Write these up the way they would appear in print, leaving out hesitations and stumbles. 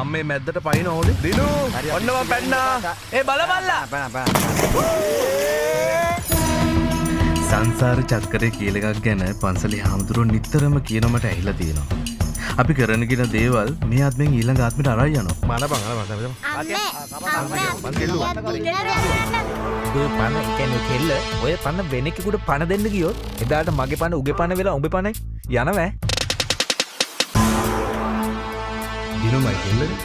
මම මේ මැද්දට පයින් ඕනේ. දිනු ඔන්න මම පැන්නා. ඒ බලපල්ලා. සංසාර චක්‍රය කියලා එකක් ගැන පන්සලේ හාමුදුරුවෝ නිතරම කියන මට ඇහිලා තියෙනවා. අපි කරන කියන දේවල් මේ ආත්මෙන් ඊළඟ ආත්මෙට අරන් යනවා. මනපන් අර මට. ඔය පණ කියන්නේ කෙල්ල ඔය පණ වෙන කෙනෙකුට පණ දෙන්න ගියොත් එදාට මගේ පණ උගේ පණ වෙලා උඹේ පණ යනවා ඈ. දිනුමයි කෙල්ලනේ.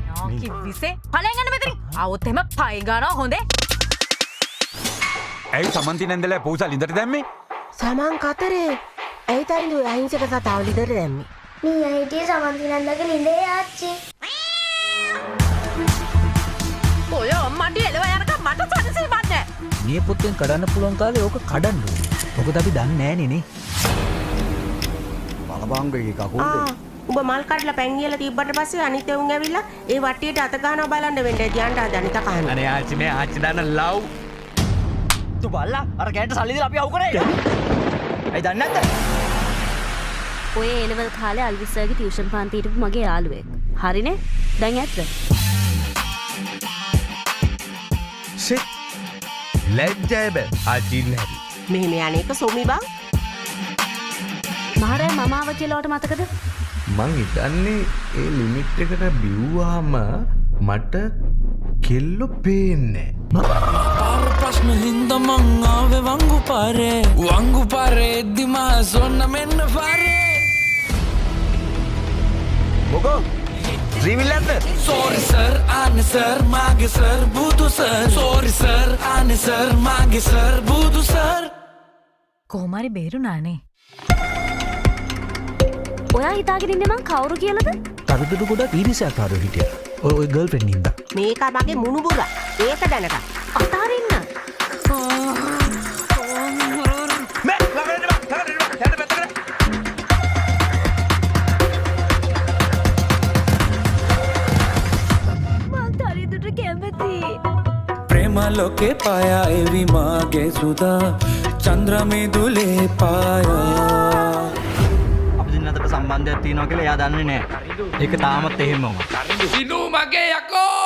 නාකි විසේ ඵලයන් යන්න මෙතනින්. ආවොත් එහෙම පයි ගන්නවා හොඳේ. ඇයි සමන්ති නැන්දලා පූසා ලිඳට දැම්මේ? සමන් කතරේ. ඇයි තරින්දු අහිංසක සතාව ලිඳට දැම්මේ? මීයා හිටියේ සමන්ති නැන්දගේ ලිඳේ ආච්චි. ඔය අම්මන්ඩි එලව යනකම් මට සනසීමක් නෑ. නියපොත්තෙන් කඩන්න පුළුවන් කාලේ ඕක කඩන්න ඕනේ. මොකද අපි දන්නේ නෑනේ නේ. බලපංග කකුල් දෙක. උඹ මල් කඩලා පැන් කියලා තිබ්බට පස්සේ අනිත් උන් ඇවිල්ලා ඒ වට්ටියට අත ගන්නවා බලන්න වෙන්න ඇති යන්න හදන තකහන. අනේ ආච්චි මේ ආච්චි දාන ලව්. තු බල්ලා අර කෑන්ට සල්ලි දීලා අපි අවු කරේ. ඇයි දන්නේ නැද්ද? ඔය ඒ ලෙවල් කාලේ අල්විස් සර්ගේ ටියුෂන් පන්ති හිටපු මගේ යාළුවෙක්. හරිනේ? දැන් ඇත්ද? ෂිට්. ලැජ්ජයි බෑ. ආච්චි ඉන්නේ හැටි. මෙහෙම යන්නේක සොමි බං. මහරය මම ආව කියලා ඔයාට මතකද? මං හිතන්නේ ඒ ලිමිට් එකට බිව්වහම මට කෙල්ලෝ පේන්නේ පාර ප්‍රශ්න හින්දා මං ආවේ වංගු පාරේ වංගු පාරේ එද්දි මා සොන්න මෙන්න පාරේ. මොකෝ? ත්‍රිවිල් ඇද්ද? සෝරි සර් ආනේ සර් මාගේ සර් බුදු සර්. සෝරි සර් ආනේ සර් මාගේ සර් බුදු සර්. කොහොම හරි බේරුණානේ. ඔයා හිතාගෙන ඉන්නේ මං කවුරු කියලාද? තරිඳුට ගොඩක් ඊර්ෂ්‍යාකාරයෝ හිටියා. ඔය ඔය ගර්ල්ෆ්‍රෙන්ඩ් හින්දා. මේක මගේ මුණුබුර. ඒක දැනගන්න. අතාරින්න. මේ ළඟට එන්න බං ළඟට එන්න බං යන්න පැත්තකට. මං තරිඳුට කැමතියි. ප්‍රේම ලෝකේ පායා එවි මාගේ සුදා චන්ද්‍ර මිදුලේ පායා. අපි දෙන්න අතර සම්බන්ධයක් තියෙනවා කියලා එයා දන්නේ නෑ. ඒක තාමත් එහෙමම. දිනු මගේ යකෝ.